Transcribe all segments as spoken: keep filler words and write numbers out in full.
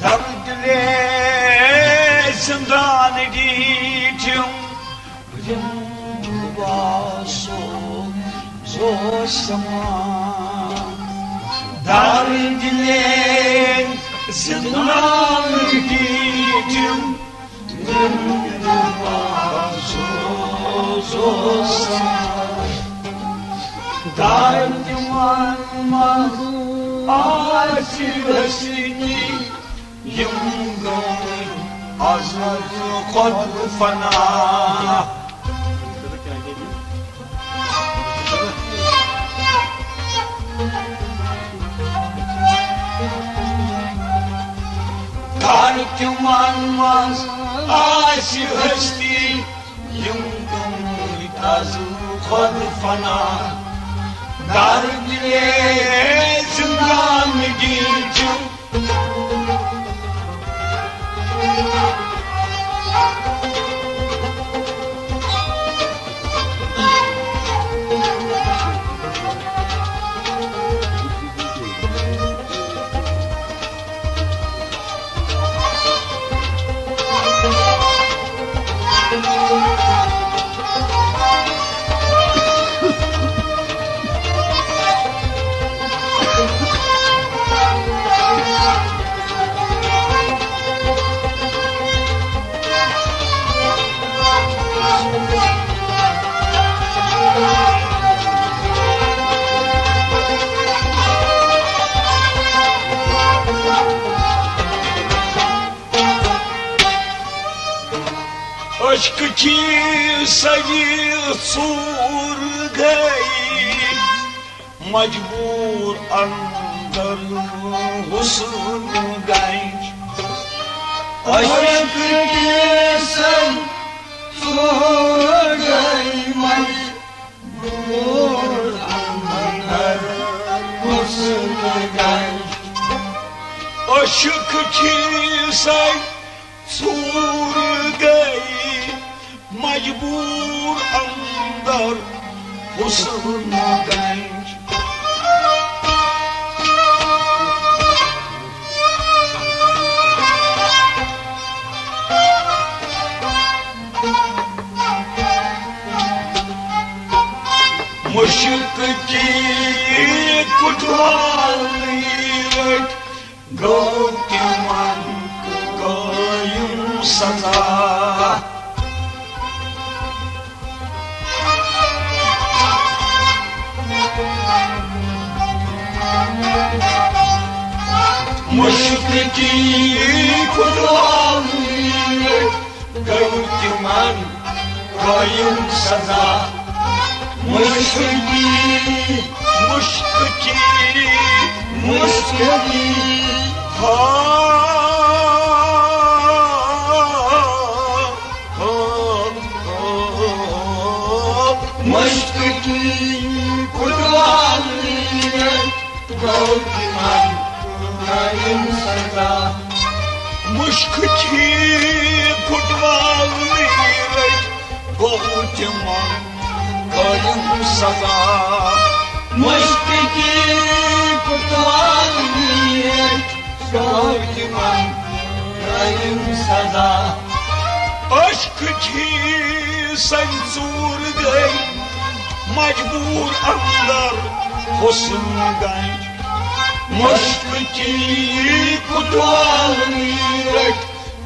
دردِ لے زندانگی تِم رِند باسو زو سما۔ دردِ لے زندانگی تِم رِند باسو زو سما۔ دردِ من منٛز آسہِ ہستی یِم گٔمٕتۍ از خود فنا۔ کر تِمن منٛز آسہِ ہستی یِم گٔمٕتۍ از خود فنا۔ دردِ لے زندانگی تِم عشق کی سگی سور گئی، مجبور اندر حسن گنج۔ عشق کی سگی سور گئی، مجبور اندر حسن گنج۔ عشق کی سگی سور گئی، مجبور اندر حسن گنج۔ مشک کی کوتوالی رٹھ گوٚو تِمن قٲیِم سزا۔ مشک کی کوتوالی گوٚو تِمن قٲیِم سزا۔ مشک کی، مشک کی، مشک کی، ہا، ہا، ہا۔ مشک کی کوتوالی گوٚو تِمن قٲیِم سزا۔ مشک کی کوتوالی گوٚو تِمن قٲیِم سزا۔ مشک کی کوتوالی گوٚو تِمن قٲیِم سزا۔ عشق کی سگی سور گئی، مجبور اندر حسن گنج۔ مشک کی کوتوالی رٹھ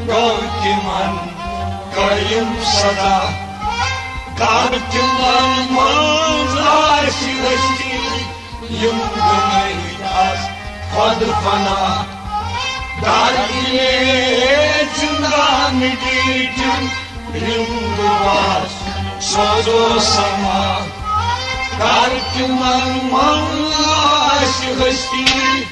گوٚو تِمن قٲیِم سزا۔ کر تِمن منٛز آسہِ ہستی یِم گٔمٕتۍ از خود فنا۔ دردِ لے زندانگی تِم رِند باسو زو سما۔ کر تِمن منٛز آسہِ ہستی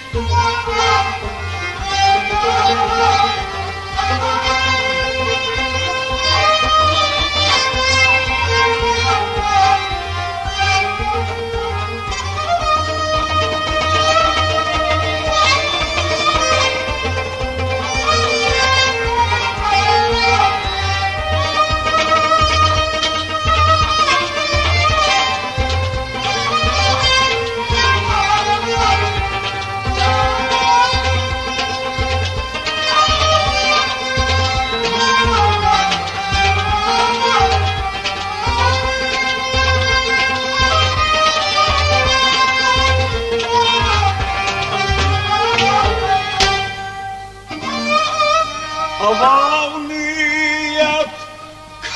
واونہٕ یتھ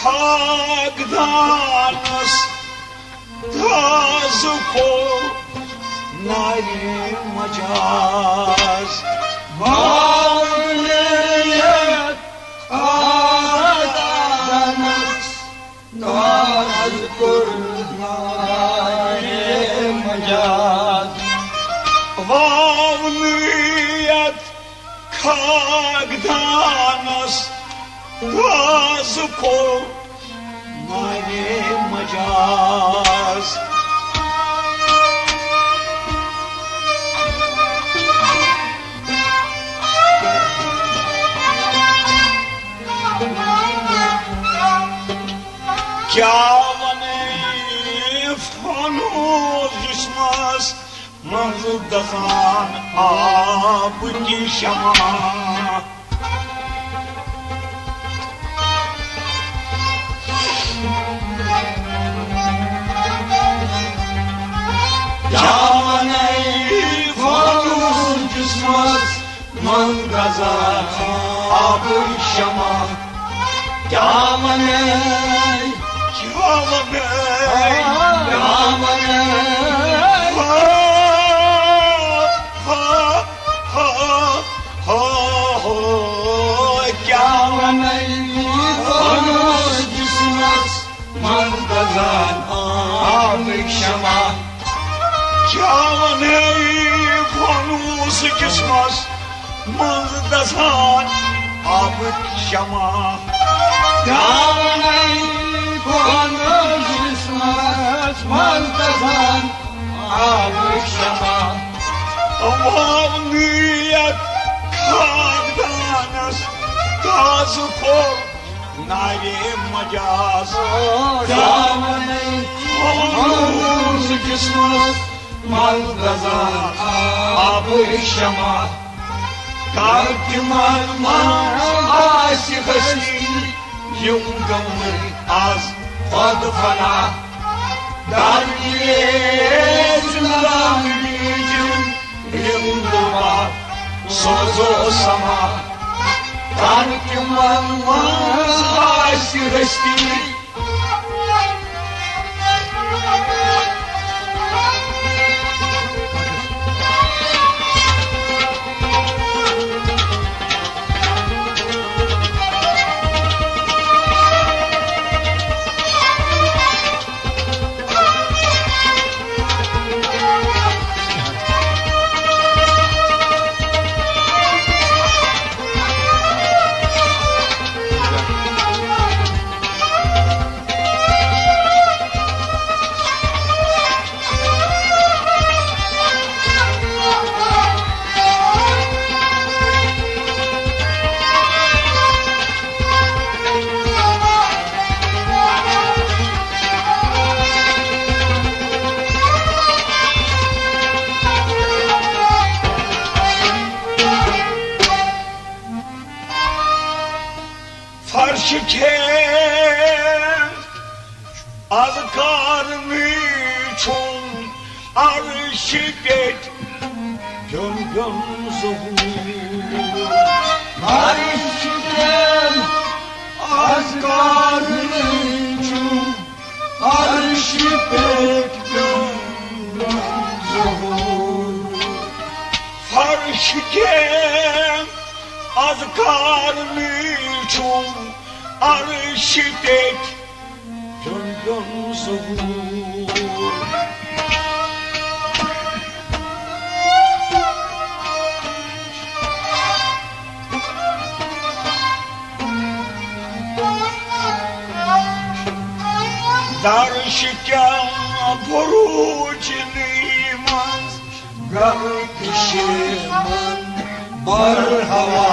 خاکدانس تازٕ کوٚر نارِ مجاز۔ واونہٕ یتھ خاکدانس تازٕ کوٚر نارِ مجاز۔ واونہٕ یتھ خاکدانس تازٕ کوٚر نارِ مجاز۔ کیٛاہ وَنے فانوس جسمس منٛز دزان آبٕچ شمع۔ کیٛاہ وَنے فانوس جسمس منٛز دزان آبٕچ شمع۔ کیٛاہ وَنے، کیٛاہ وَنے، کیٛاہ وَنے۔ ہا، ہا، ہا، ہا، ہا، ہا، کیٛاہ وَنے فانوس جسمس منٛز دزان آبٕچ شمع۔ کیٛاہ وَنے فانوس جسمس منٛز دزان آبٕچ شمع۔ کیٛاہ وَنے فانوس جسمس منٛز دزان آبٕچ شمع۔ واونہٕ یتھ خاکدانس تازٕ کوٚر نارِ مجاز۔ کیٛاہ وَنے فانوس جسمس منٛز دزان آبٕچ شمع۔ کر تِمن منٛز آسہِ ہستی، یِم گٔمٕتۍ از خود فنا۔ در دِلے زندگی تِم زندہ باد سوزو سما۔ کر تِمن منٛز آسہِ ہستی۔ فرش کھین از کارنٕے چھُم عرشہِ پیٚٹھۍ پیوٚن پیوٚن ظہوٗر۔ عرشہِ پیٚٹھ از کارنٕے چھُم عرشہِ پیٚٹھۍ پیوٚن پیوٚن ظہوٗر۔ فرش کھین از کارنٕے چھُم عرشہِ پیٚٹھۍ پیوٚن پیوٚن ظہوٗر۔ درش کٮ۪ن بروٗچنٕے منٛز گردشہِ من برہوا۔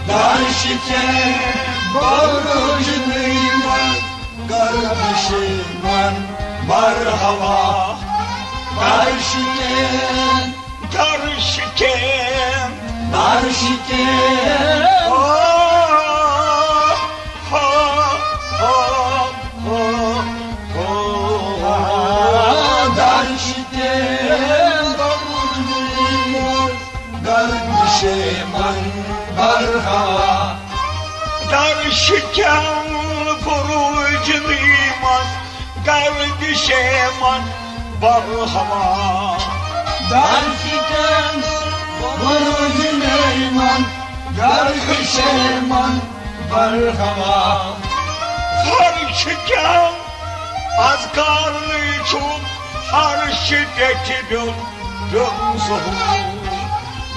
درش کٮ۪ن بروٗچنٕے منٛز گردشہِ من برہوا۔ درش کٮ۪ن درش کٮ۪ن درش کٮ۪ن۔ ہا، ہا، ہا، ہا، ہا۔ شکم بروجنی من گردشے من برہما۔ در شکم بروجنی من گردشے من برہما۔ ہر شکم از کارنی چھُ عرش پٮ۪ٹھ بیوٚن بیوٚن ظہور۔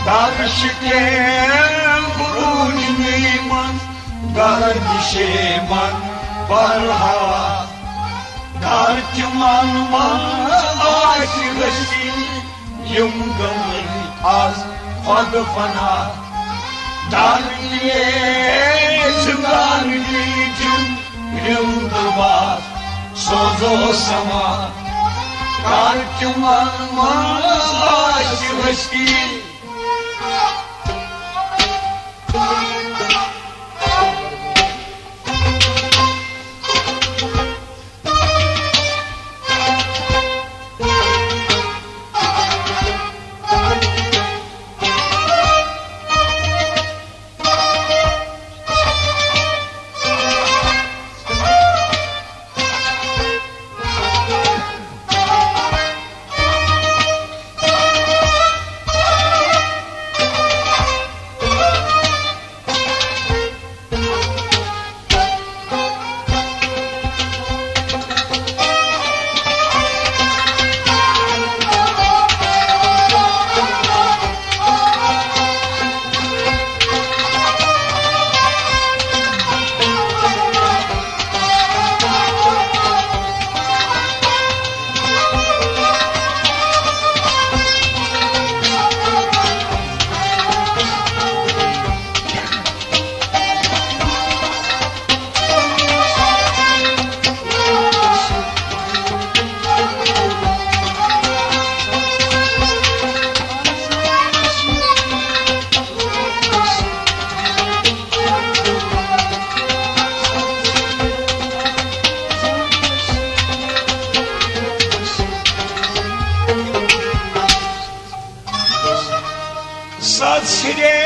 در شکم بروجنی من گردشے من برہا۔ در تِمن منٛز آسہِ ہستی، یِم گٔمٕتۍ از خۄد فنا۔ در دِلے زندگانی تِم رِم دُبار سوزو سما۔ در تِمن منٛز آسہِ ہستی۔ سد سرے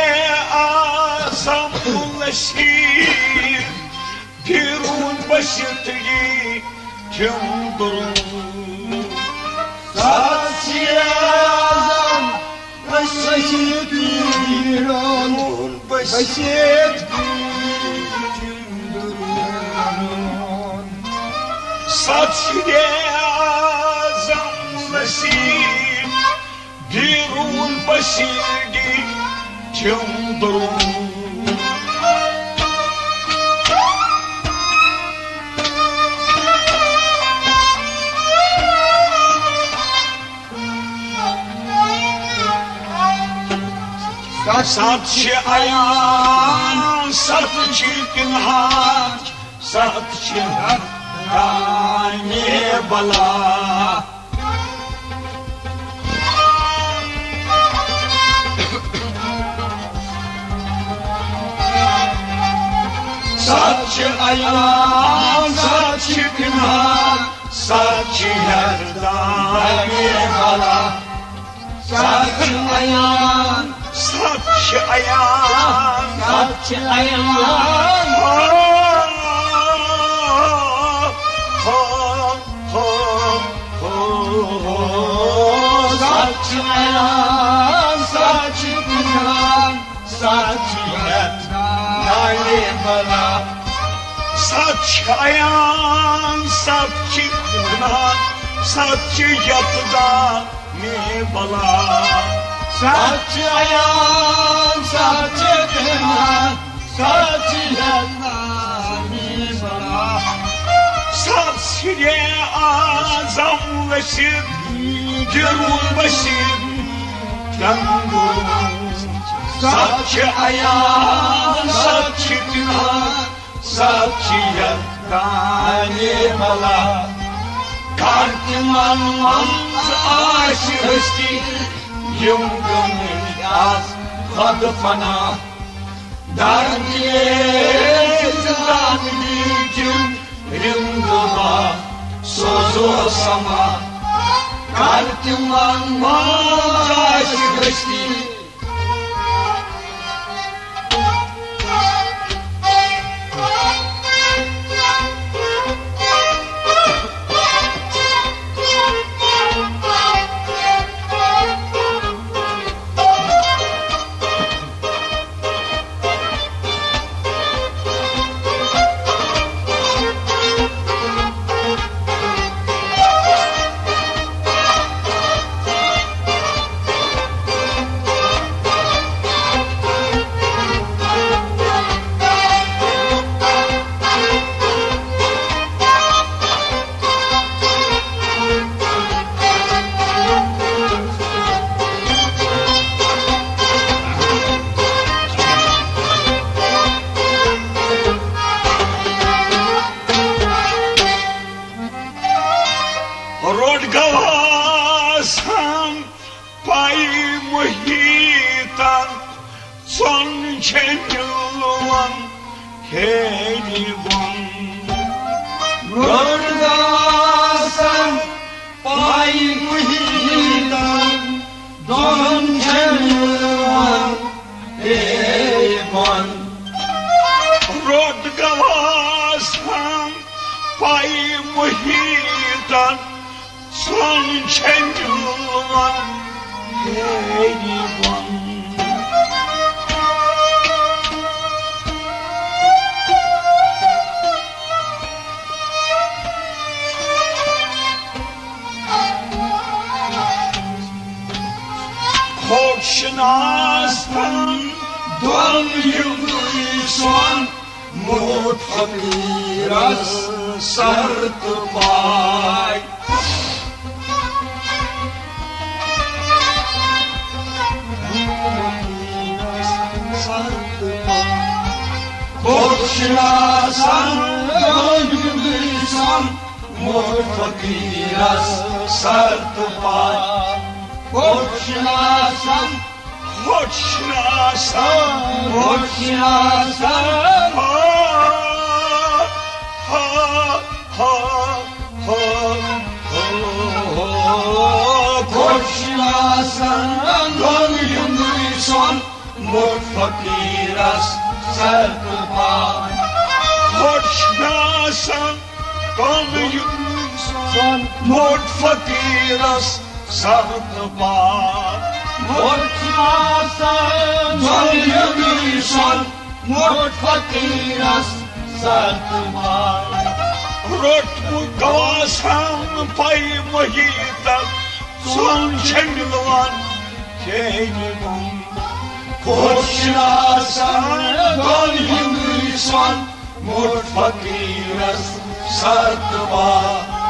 اعظم النصیر بیرون بسیتگی چندرون۔ سد سرے اعظم بسیتگی بیرون بسیتگی چندرون۔ سد سرے اعظم النصیر بیرون بسیتگی چندرون۔ سچ چھِ عیان، سچ چھِ پنہان، سچ چھِ دانِ بلا۔ سچ چھِ عیان، سچ چھِ پنہان، سچ چھِ ہٮ۪تھ دانِ بلا۔ سچ چھِ عیان، سچ چھِ عیان، سچ چھِ عیان۔ ہا، ہا، ہا، ہا۔ سچ چھِ عیان، سچ چھِ عیان، سچ چھِ ہٮ۪تھ دانِ بلا۔ سچ چھِ عیان، سچ چھِ عیان، سچ چھِ ہٮ۪تھ دانِ بلا۔ سچ چھِ عیان، سچ چھِ عیان، سچ چھِ ہٮ۪تھ دانِ بلا۔ سد سرے اعظم النصیر بیرون بسیتگی چندرون۔ سچ چھِ عیان، سچ چھِ پنہان، سچ چھِ ہٮ۪تھ دانِ بلا۔ کر تِمن منٛز آسہِ ہستی، یِم گٔمٕتۍ از خۄد فنا۔ در دِلے زندگی تِم رِم دُبار سوزو سما۔ کر تِمن منٛز آسہِ ہستی۔ گواسم پائی محیطن، ژۄن چھےٚ مِلوان ہیٚرِ بۄن۔ روٚٹ گواسم پائی محیطن، دۄن چھےٚ مِلوان ہیٚرِ بۄن۔ روٚٹ گواسم پائی محیطن، ژۄن چھےٚ مِلوان ہیٚرِ بۄن۔ کھوٚٹ چھُنہٕ آسان دۄن ہیوٗ سۄن، موٚٹ فقیٖرس سر تہٕ پاے۔ کھوٚٹ چھُنہٕ آسان دۄن ہیوٗ سۄن، موٚٹ فقیٖرس سر تہٕ پاے۔ کھوٚٹ چھُنہٕ آسان، کھوٚٹ چھُنہٕ آسان، کھوٚٹ چھُنہٕ آسان۔ ہا، ہا، ہا، ہا، ہا، ہا۔ کھوٚٹ چھُنہٕ آسان دۄن ہیوٗ سۄن، موٚٹ فقیٖرس سر تہٕ پاے۔ کھوٚٹ چھُنہٕ آسان دۄن ہیوٗ سۄن، موٚٹ فقیٖرس سر تہٕ پاے۔ کھوٚٹ چھُنہٕ آسان دۄن ہیوٗ سۄن، موٚٹ فقیٖرس سر تہٕ پاے۔ روٚٹمُت گواسم پائی محیطن، ژۄن چھےٚ مِلوان ہیٚرِ بۄن۔ کھوٚٹ چھُنہٕ آسان دۄن ہیوٗ سۄن، موٚٹ فقیٖرس سر تہٕ پاے۔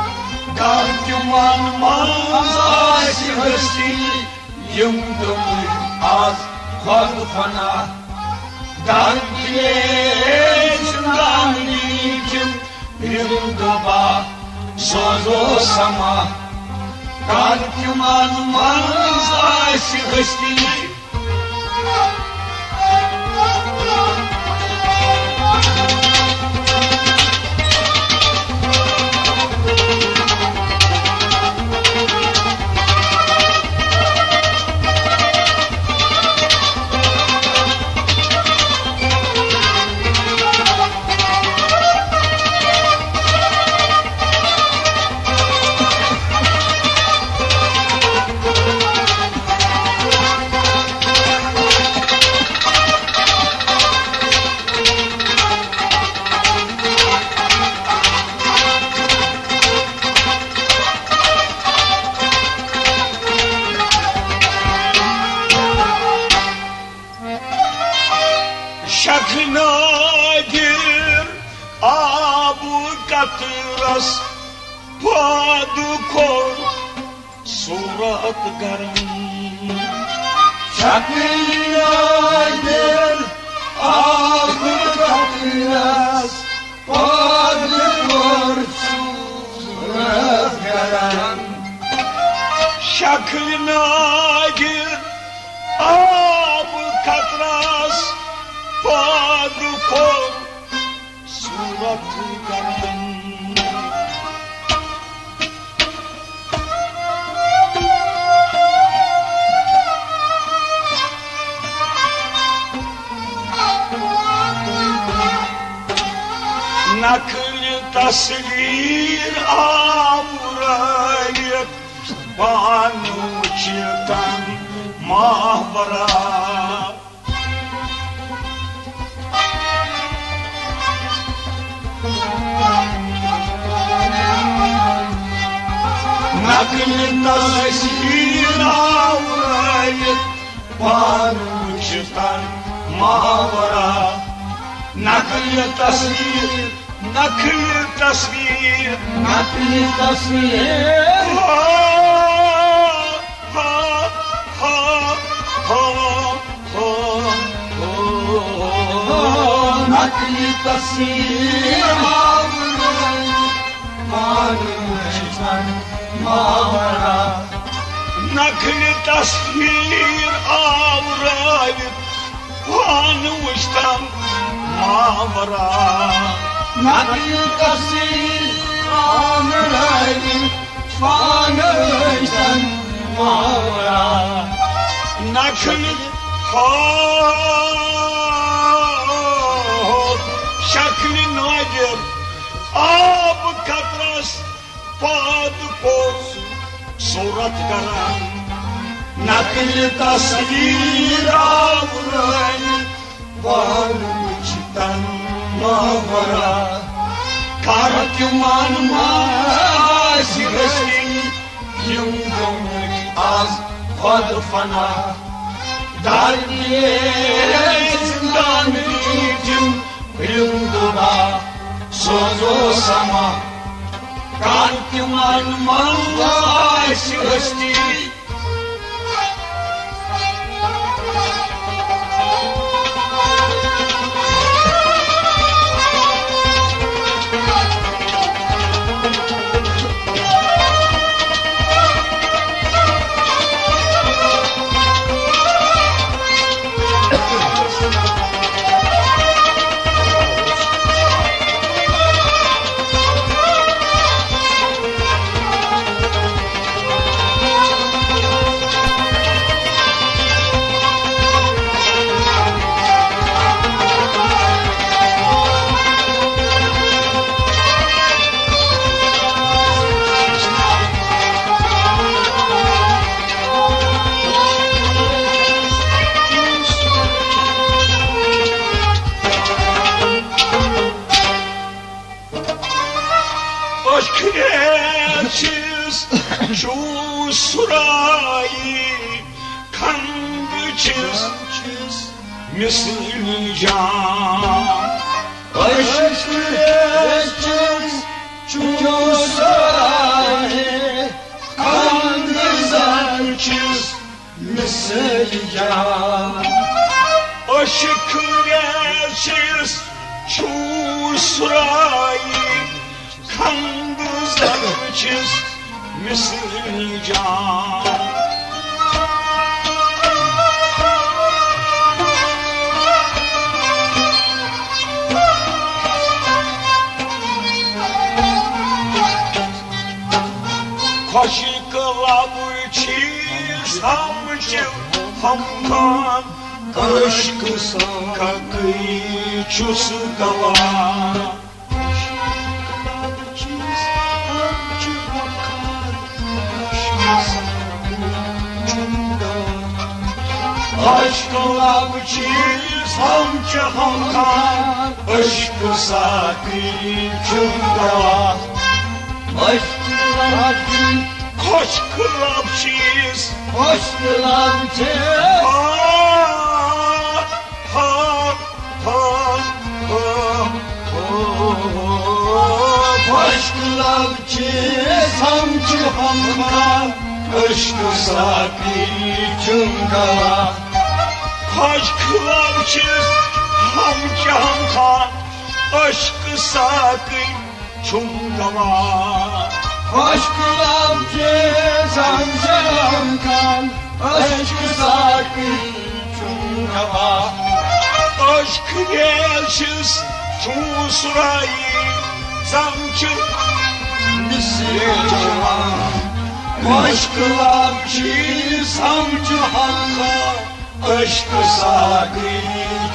گر تِمن منٛز آسہِ ہستی، یِم گٔمٕتۍ از خۄد فنا۔ گر تِمے زندگانی تِم زندگی سوزو سما۔ گر تِمن منٛز آسہِ ہستی۔ شکھِ نٲدِر آبہٕ قطرس پٲدٕ کوٚر صوٗرت گرم۔ شکھِ نٲدِر آبہٕ قطرس پٲدٕ کوٚر صوٗرت گرم۔ شکھِ نٲدِر آبہٕ قطرس پٲدٕ کوٚر صوٗرت گرم۔ نقلِ تصویر آورٲوِتھ، پانہٕ وُچھِتھ ماہوارہ۔ نقلِ تصویر آورٲوِتھ، پانہٕ وُچھِتھ ماہوارہ۔ نقلِ تصویر، نقلِ تصویر، نقلِ تصویر۔ ہا، ہا، ہا، ہا، ہا، ہا۔ نقلِ تصویر آورٲوِتھ، پانہٕ وُچھِتھ ماورا۔ نقل تصویر آورٲوِتھ پانہٕ وٕچھتن ماورا۔ نقل تصویر آورٲوِتھ پانہٕ وٕچھتن ماورا۔ نقل ہو شکل نادر آب قطرس پاد پوٚز صورت کران۔ نقل تصویر آورٲوِتھ پانہٕ وٕچھتن ماورا۔ کر تِمن منٛز آسہِ ہستی یِم گٔمٕتۍ از خۄد فنا۔ در دِلے زندگی تِم رِنٛدٕ با سوزو سما۔ کر تِمن منٛز آسہِ ہستی۔ ٲخرس چھِس چوٗسرایی، کھنٛڈ چھِس مثل جام۔ ٲخرس چھِس چوٗسرایی، کھنٛڈ زن چھِس مثل جام۔ عشق ریشس چوٗسرایی، کھنٛڈ زن چھِس مثل جام۔ خۄشٕک لب چھِس ہم چہ ہم خان، عشق ساقی چھُس گواہ۔ عشق لب چھِس ہم چہ ہم خان، عشق ساقی چھُس گواہ۔ عشق لب چھِس، خۄشٕک لب چھِس، خۄشٕک لب چھِس۔ ہا، ہا، ہا، ہا، ہا۔ خۄشٕک لب چھِس، ہم چہ ہم خان، عشق ساقی چھُس گواہ۔ خۄشٕک لب چھِس، ہم چہ ہم خان، عشق ساقی چھُس گواہ۔ خۄشٕک لب چھِس، ہم چہ ہم خان، عشق ساقی چھُس گواہ۔ عشق ریشس چوٗسرایی، زن چھِ مثل جام۔ خۄشٕک لب چھِس، ہم چہ ہم خان، عشق ساقی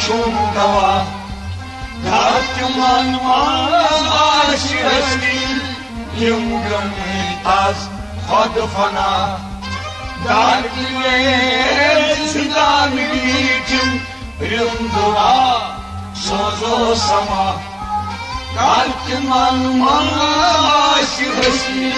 چھُس گواہ۔ کر تِمن منٛز آسہِ ہستی یِم گٔمٕتۍ از خۄد فنا۔ در دِلے زندگی تِم رِنٛدٕ با سوزو سما۔ کر تِمن منٛز آسہِ ہستی۔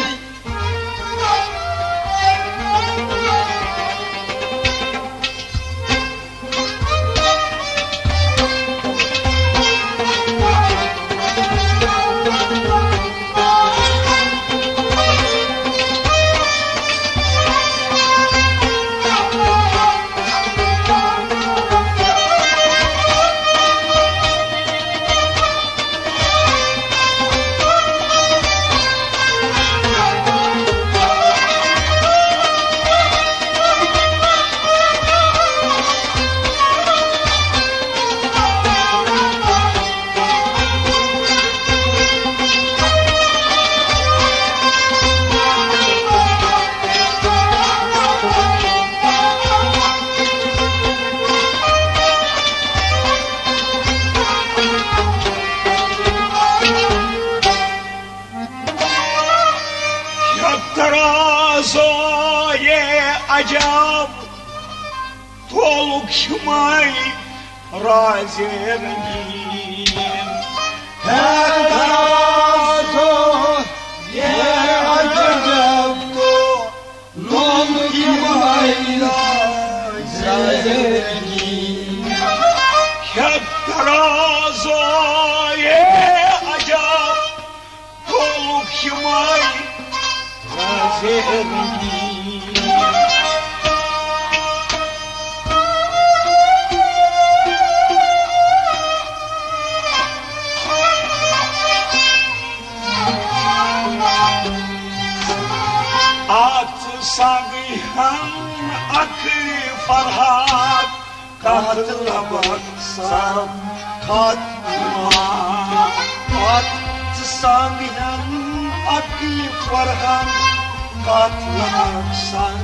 ترازو یہ عجب تولُکھ ہمے راز رنگین۔ ہے ترازو یہ عجب تولُکھ ہمے راز رنگین۔ ہے ترازو یہ عجب تولُکھ ہمے راز رنگین۔ اتھ سنگ ہن اکھ فرہاد کتھ لبک سر کتھ نما۔ اتھ سنگ ہن اکھ فرہاد کتھ لبک سر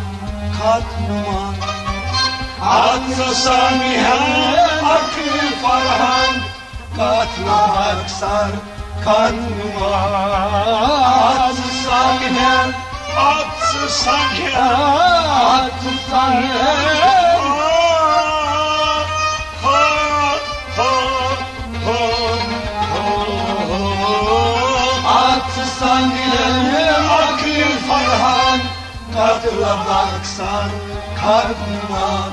کتھ نما۔ اتھ سنگ ہن اکھ فرہاد کتھ لبک سر کتھ نما۔ اتھ سنگ ہن، اتھ سنگ ہن، اتھ سنگ ہن۔ اتھ سنگ ہن اکھ فرہاد کتھ لبک سر کتھ نما۔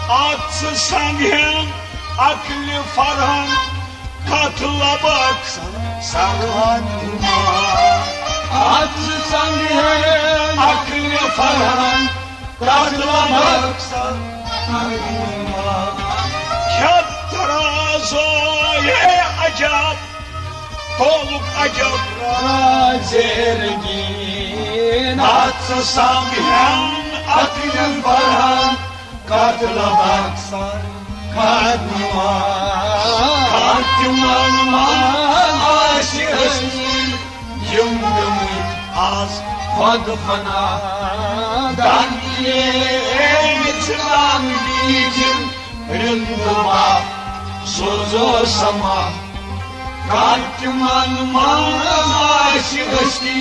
اتھ سنگ ہن اکھ فرہاد کتھ لبک سر کتھ نما۔ اتھ سنگ ہن اکھ فرہاد کتھ لبک سر کتھ نما۔ ہے ترازو یہ عجب تولُکھ عجب راز رنگین۔ اتھ سنگ ہن اکھ فرہاد کتھ لبک سر کتھ نما۔ کتھ تِمن منٛز آسہِ ہستی، یم گٔمٕتۍ از خود فنا۔ دنکے مِثلان بیجم رندما سوزو سما۔ کتھ تِمن منٛز آسہِ ہستی۔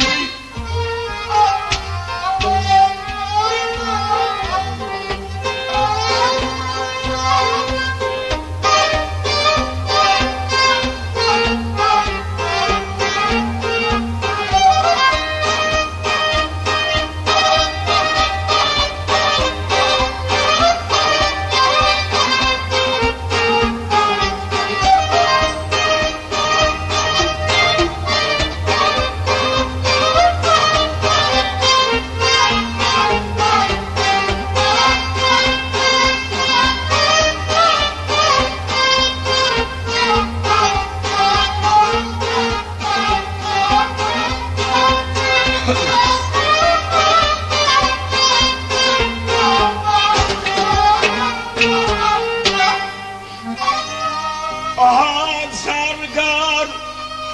آ زرگر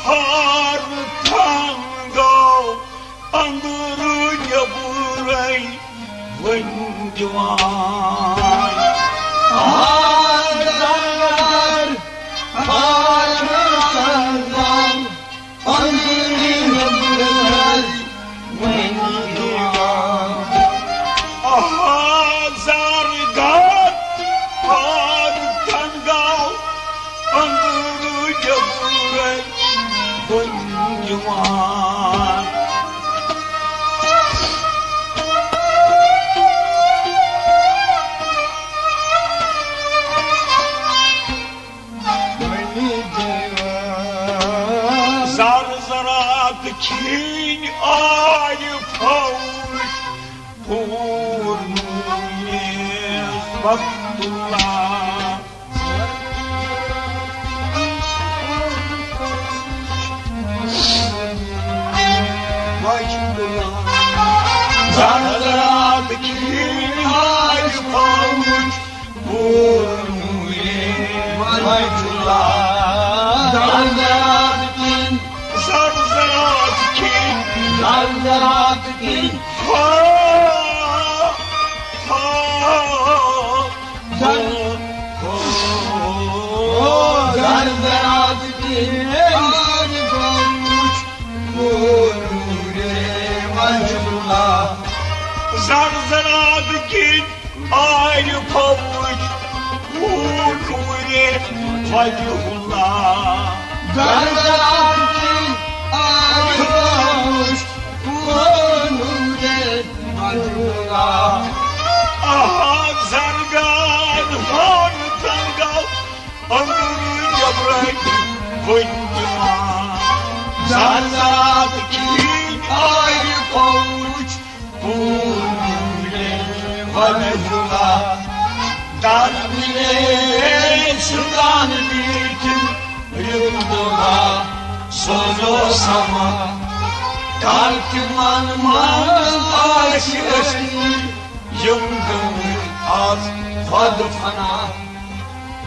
ہر تنگو اندر نیبرے ون دِوان۔ آ زرگر ہر تنگو اندر نیبرے ون دِوان۔ آ زرگر ہر تنگو اندر نیبرے ون دِوان۔ زر زرات کھیٚنۍ آیہِ فوج، پوٗر نوٗرِ وقت اللہ۔ زرزرات کھیٚنۍ آیہِ فوج، پوٗر نوٗرِ وجہ اللہ۔ زرزرات کھیٚنۍ، زرزرات کھیٚنۍ، زرزرات کھیٚنۍ۔ ہا، ہا۔ زر-، زرزرات کھیٚنۍ آیہِ فوج، پوٗر نوٗرِ وجہ آرِ فوج کوٗر نوٗرِ ولی اللہ۔ زرداد کی آرِ فوج کوٗر نوٗرِ ولی اللہ۔ آہا زرداد ہون تنگل أنٛدرٕ جبرائیل ؤنۍ دِوان۔ زرداد کی آرِ فوج کوٗر نوٗرِ ولی اللہ۔ دار مِلے سُلطان بیٖٹھِم رِندوا سوزو سما۔ کر تِمن منٛز آسہِ أسۍ یِم گٔمٕتۍ آز خۄد فنا۔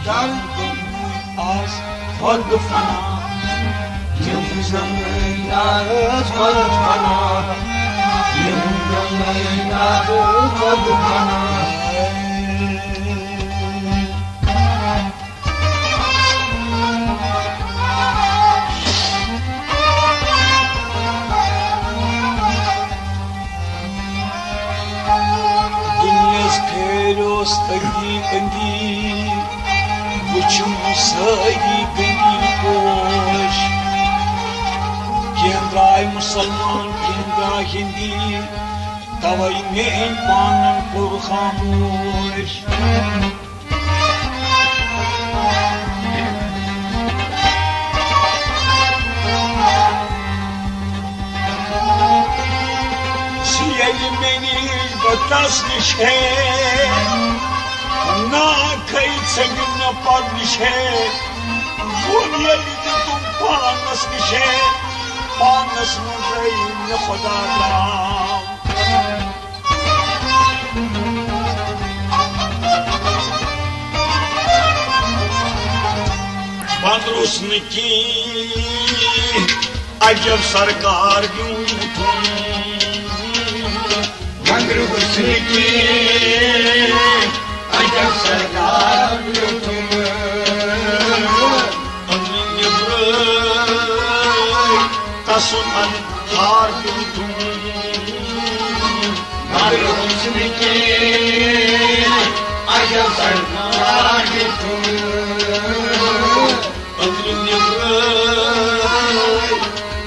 یِم گٔمٕتۍ آز خۄد فنا۔ یِم گٔمٕتۍ آز خۄد فنا۔ یِم گٔمٕتۍ آز خۄد فنا۔ دُنیاہَس پھیریوس أنٛدی أنٛدی، وٕچھِم سٲری گٔمٕتۍ پوش۔ کینٛہہ درٛاے مُسلمان، کینٛہہ درٛاے ہِندی، تَوَے مےٚ أمۍ پانَن کوٚر خاموش۔ سُہ ییٚلہِ مےٚ نِش بہٕ تَس نِش ہے، نا کھے ژھیٚنہِ نہٕ پَرنِش ہے۔ ووٚن ییٚلہِ تہِ تِم پانَس نِش ہے، پانَس منٛزَے مےٚ خۄدا تام۔ بندروس نہٕ کینٛہہ، عجب سرکار بیوٗٹھُم۔ بندروس نہٕ کینٛہہ، عجب سرکار بیوٗٹھُم۔ أنٛدرٕ نیٚبرٕ تسُنٛد اندھار دیُتُم۔ مگر اوس نہٕ کینٛہہ، عجب سرکار دیُتُم۔ أنٛدرٕ نیٚبرٕ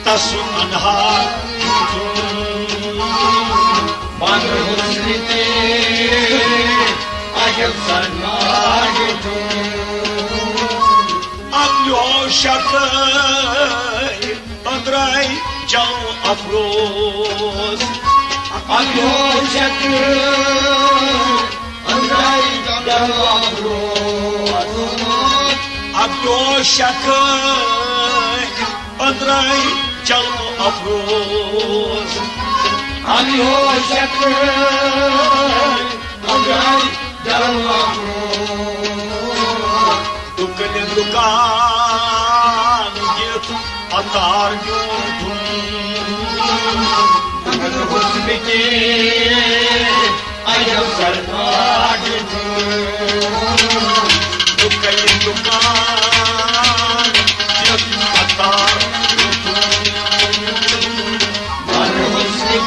تسُنٛد اندھار دیُتُم۔ مگر اوس نہٕ کینٛہہ، عجب سرکار دیُتُم۔ اَکھ دۄہ شکر أنٛدرَے جلوٕ افروز۔ اَکھ دۄہ شکر أنٛدرَے جلوٕ افروز۔ اَکھ دۄہ شکر أنٛدرَے جلوٕ افروز۔ اَکھ دۄہ شکر أنٛدرَے جلوٕ افروز۔ دُکن دُکان دِتھ عطار بیوٗٹھُم۔ مگر اوس نہٕ کینٛہہ، عجب سرکار بیوٗٹھُم۔ دُکن دُکان دِتھ عطار بیوٗٹھُم۔ مگر اوس نہٕ کینٛہہ،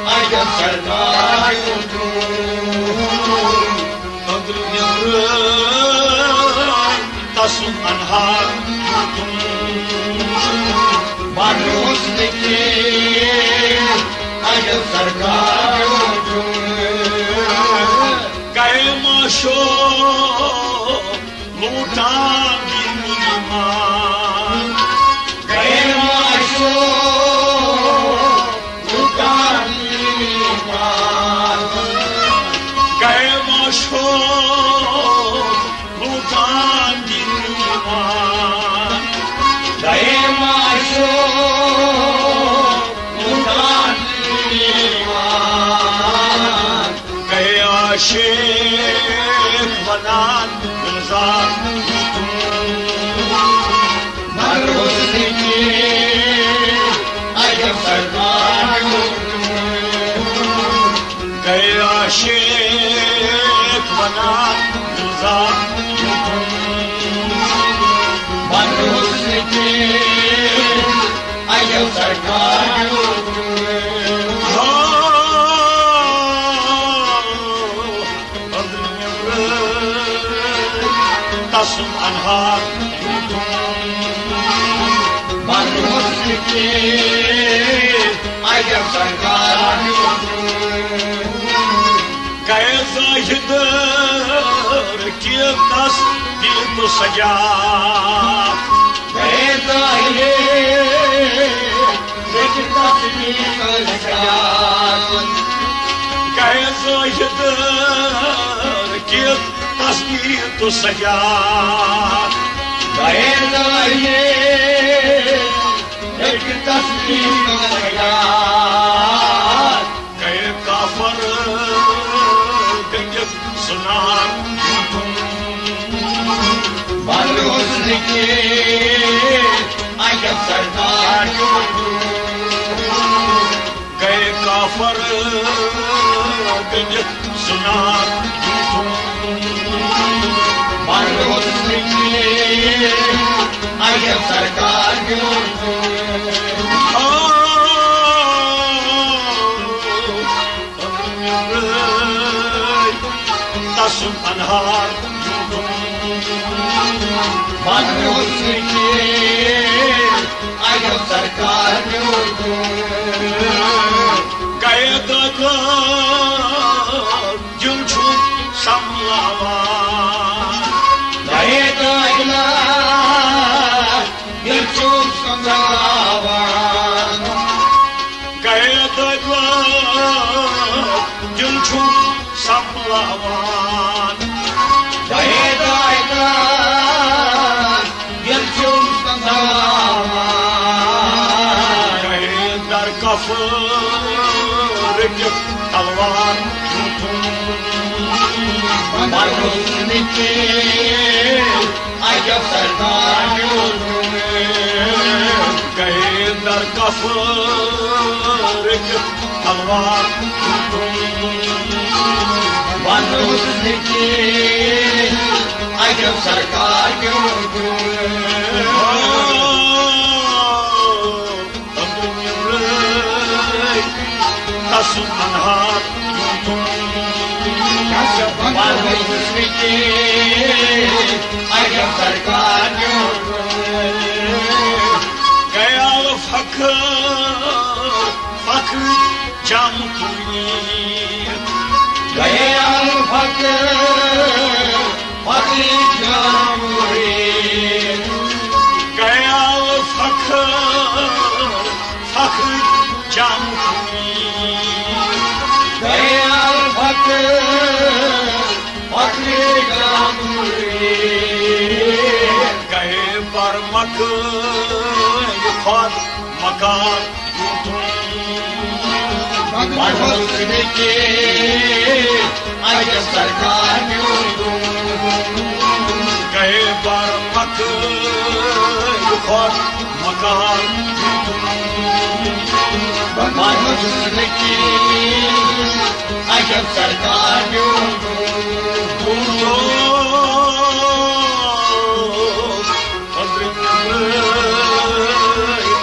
عجب سرکار بیوٗٹھُم۔ أنٛدرٕ نیٚبرٕ تسُنٛد اندھار دیُتُم۔ بنوس نہٕ کینٛہہ، عجب سرکار دیُتُم۔ گئے معشوق لوٹان دین ایمان۔ گئے معشوق لوٹان دین ایمان۔ گئے معشوق لوٹان دین ایمان۔ گئے معشوق لوٹان دین ایمان۔ گئے عاشق ونان گلزار دیُتُم۔ مگر اوس نہٕ کینٛہہ، عجب سرکار دیُتُم۔ گئے عاشق ونان گلزار دیُتُم۔ مگر اوس نہٕ کینٛہہ، عجب سرکار دیُتُم۔ ہاں۔ بنوس نہٕ کینٛہہ، عجب سرکار میون۔ گئے زاہد، رٔٹِتھ تصویر تہٕ سجاد۔ گئے زاہد، رٔٹِتھ تصویر تہٕ سجاد۔ گئے زاہد، رٔٹِتھ تصویر تہٕ سجاد۔ گئے زاہد، رٔٹِتھ تصویر تہٕ سجاد۔ گئے کافر گٔنڈِتھ سُنان۔ بنوس نہٕ کینٛہہ، عجب سرکار میون۔ گئے کافر گٔنڈِتھ سُنان۔ بنوس نہٕ کینٛہہ، عجب سرکار میون۔ آ، تسُنٛد انہار۔ بنوس نہٕ کینٛہہ، عجب سرکار میون۔ گئے دٲخل، دِل چھُم سنبھلاوان۔ گئے دٲخل، دِل چھُم سنبھلاوان۔ گئے دٲخل، دِل چھُم سنبھلاوان۔ گئے دٲخل، دِل چھُم سنبھلاوان۔ گئے در کفر رٔٹِتھ تلوار۔ بنوس نہٕ کینٛہہ، عجب سرکار میون۔ گئے در کفر رٔٹِتھ تلوار۔ بنوس نہٕ کینٛہہ، عجب سرکار میون۔ تسُنٛد انہار۔ بنوس نہٕ کینٛہہ، عجب سرکار میون۔ گئے آل فخر، فخر جام پوری۔ گئے آل فخر، فخر جام پوری۔ گئے آل فخر، فخر جام پوری۔ گئے آل فخر، فخر جام پوری۔ گئے برمک، خود مکار۔ بنوس نہٕ کینٛہہ، عجب سرکار میون۔ گئے برمک، خود مکار۔ بنوس نہٕ کینٛہہ، عجب سرکار میون۔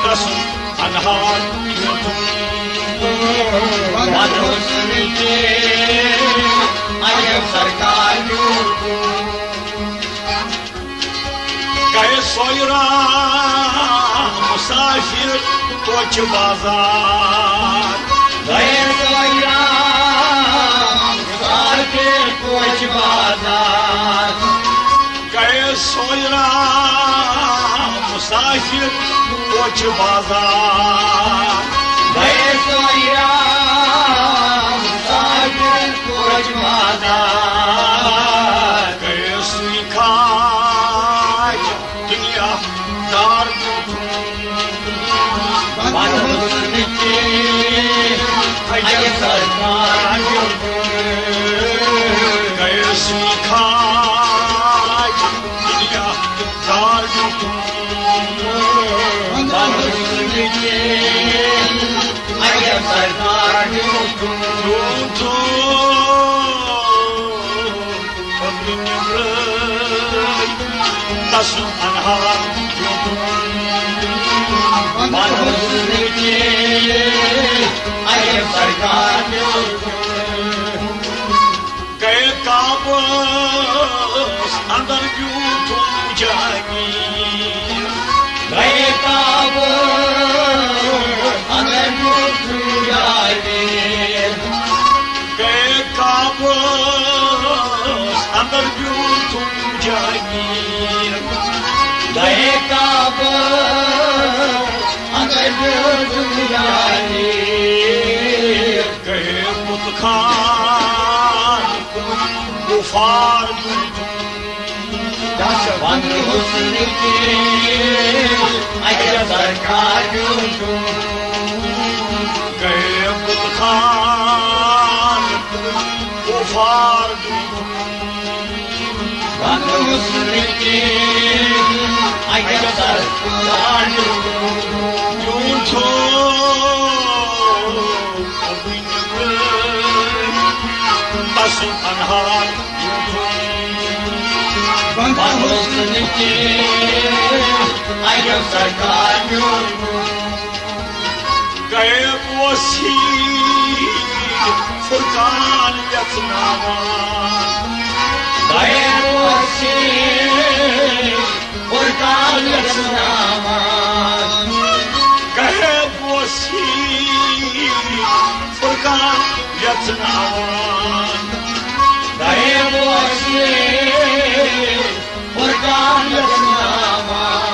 تسُنٛد انہار۔ بنوس نہٕ کینٛہہ، عجب سرکار میون۔ گئے سویرا مسافر کوچ بازار۔ گئے سویرا مسافر کوچ بازار۔ گئے سویرا مسافر کوچ بازار۔ گئے سویرا مسافر کوچ بازار۔ گئے سوی کھاج دنیا دار۔ بنوس نہٕ کینٛہہ، عجب سرکار میون۔ گئے سوی کھاج دنیا دار۔ بنوس نہٕ کینٛہہ، عجب سرکار میون۔ تسُنٛد انہار۔ بنوس نہٕ کینٛہہ، عجب سرکار میون۔ گئے کعبس اندر بیوٗٹھُم جا۔ گئے کعبس اندر بیوٹھم جانی، گئے کعبس اندر بیوٹھم جانی، گئے بت خان کفار بیوٹھم۔ بنٛد حسن کے عجب سرکار بیوٹھم، گئے بت خان کفار بیوٹھم۔ بنٛد حسن کے عجب سرکار بیوٹھم۔ تسُنٛد انہار بنٛد حسن کے عجب سرکار بیوٹھم۔ غیب اوس فرقان یژناوان، غیب اوس فرقان یژناوان، غیب اوس فرقان یژناوان، غیب اوس فرقان یژناوان،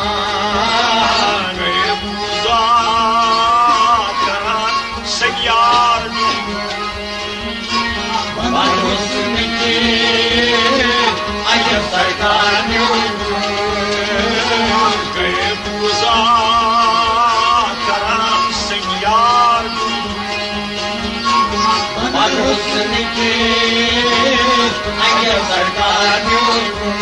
غیب اوس کران سنیار۔ بنٛد حسن کے عجب سرکار بیوٹھم، غیب اوس کران سنیار۔ بنٛد حسن کے عجب سرکار بیوٹھم۔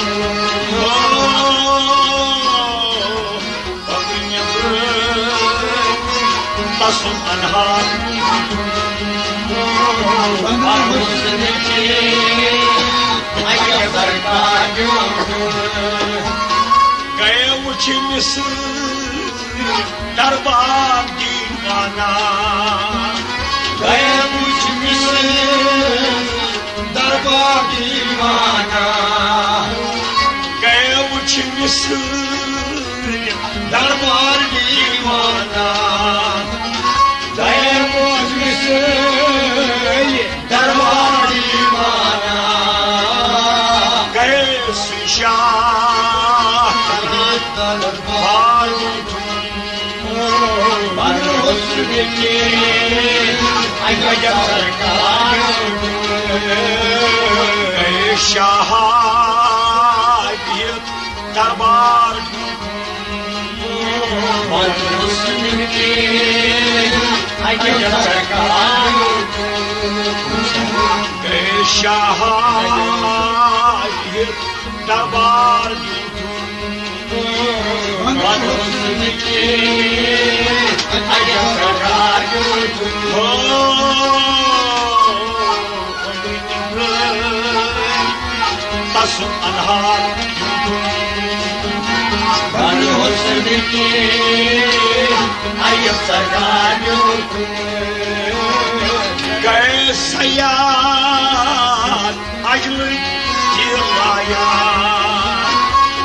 تسُنٛد انہار بنٛد حسن کے عجب سرکار بیوٹھم۔ گئے وٕچھِ مصر دربار دیوانہ، گئے وٕچھِ مصر دربار دیوانہ، گئے وٕچھِ مصر دربار دیوانہ، گئے وٕچھِ مصر دربار دیوانہ، گئے سُہ شاہ دربار۔ بنٛد حسن کے عجب سرکار، گئے شاہ دربار۔ بنٛد حسن کے عجب سرکار، گئے شاہ دربار۔ بنٛد حسن کے عجب سرکار۔ تسُنٛد انہار بنٛد حسن کے عجب سرکار۔ گئے صیاد اجلٕکۍ تیر لایان،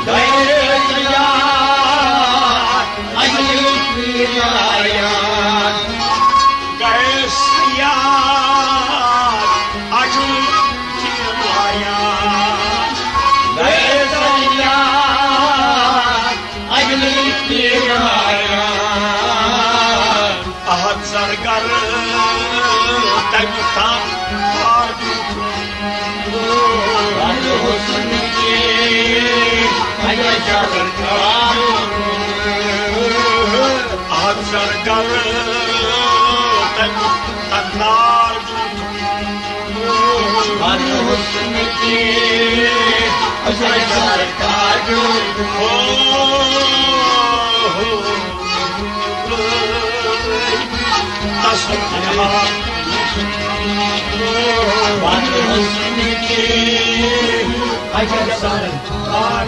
گئے صیاد اجلٕکۍ تیر لایان، گئے صیاد اجلٕکۍ تیر لایان، گئے صیاد اجلٕکۍ تیر لایان۔ احد زرگر تَمہِ تام پھاڑِ۔ بنٛد حسن کے عجب سرکار۔ احد زرگر تَمہِ تام پھاڑِ۔ بنٛد حسن کے عجب سرکار۔ تسُنٛد بنٛد حسن کے عجب سرکار۔